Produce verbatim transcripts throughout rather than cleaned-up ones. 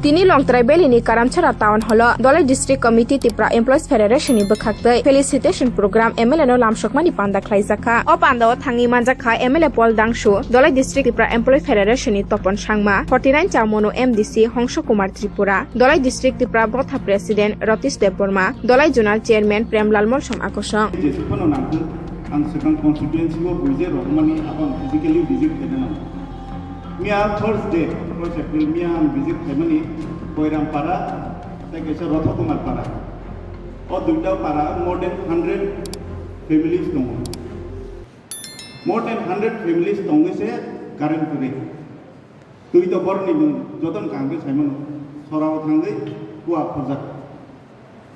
Tini Longtrai Valley ni Karamchara Town Hall o Dhalai District Committee Tipra Employees Federation ni bwkhak twi felicitation program M L A no lamsokmani panda khlaijakha. O panda o thangwi manjakha M L A Paul Dangsu, Dhalai District Tipra Employee Federation ni Topon Sangma, forty nine Chaumono M D C Hongso Kumar Tripura, Dhalai District Tipra Motha President Ratish Debbarma, Dhalai Zonal Chairman Premlal Molsom Akosong. Jesuk phano nangkuk, ang swkang constituency o buije rohormani abo ang physically visit khaina nango. Miya Thursday, first April, miya ang visit khaimani Koiram Para, tei kaisa Rotho Kumar Para. O duita para more than hundred families tongo. More than hundred families tongwi se current kwrwi. Twi to borni nwng jotono kaham khe saimano. Sorao thangwi kua khorjak.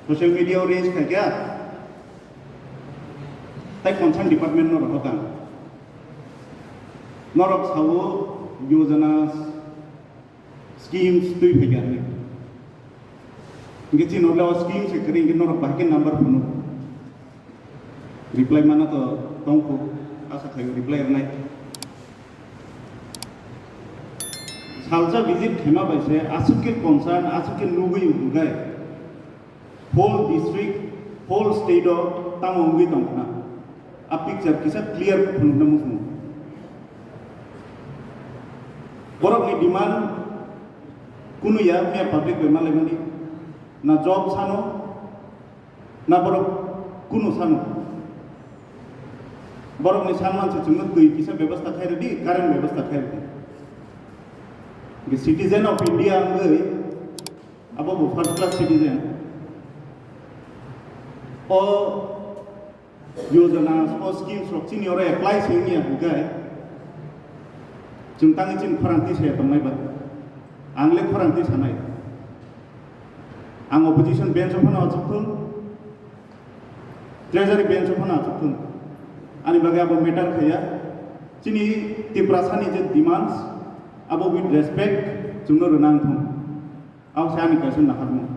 Social media o raise khaikha. Tai concern department no rohor kang. Norok sao yojana schemes twi phaikha hinwi. Hinkhe chini norle o scheme se kwrwi hinkhe norok bahai khe number phunu. Reply mana to tongkhu, asa khaio reply rwnai. Salsa visit khaima bai se aswk khe concern, aswk khe nugwi hwnkhai whole district, whole state o tamo wngwi tongkhna. A picture kisa clear phunukna muchungo. Borokni demand kunu ya, miya public bai malaimani. Na job sano, na borok kunu sano. Borokni sanman se chwngno twi kisa bebostha khai rwdi, current bebostha khai rwdi. Citizen of India wngwi abo bo first class citizen. O yojana, o schemes rok chini oro apply se wngya hwnkhe chwng tangwi chini khorang twi saya tongnai ba? Ang le khorang twi sanai. Ang opposition bench o phano achuk thung, treasury bench o phano achuk thung. Ani bagwi abo matter khaiya. Chini Tiprasani je demands, abo with respect chwngno rwna wng thung. Abo se ani kaisa naharmung.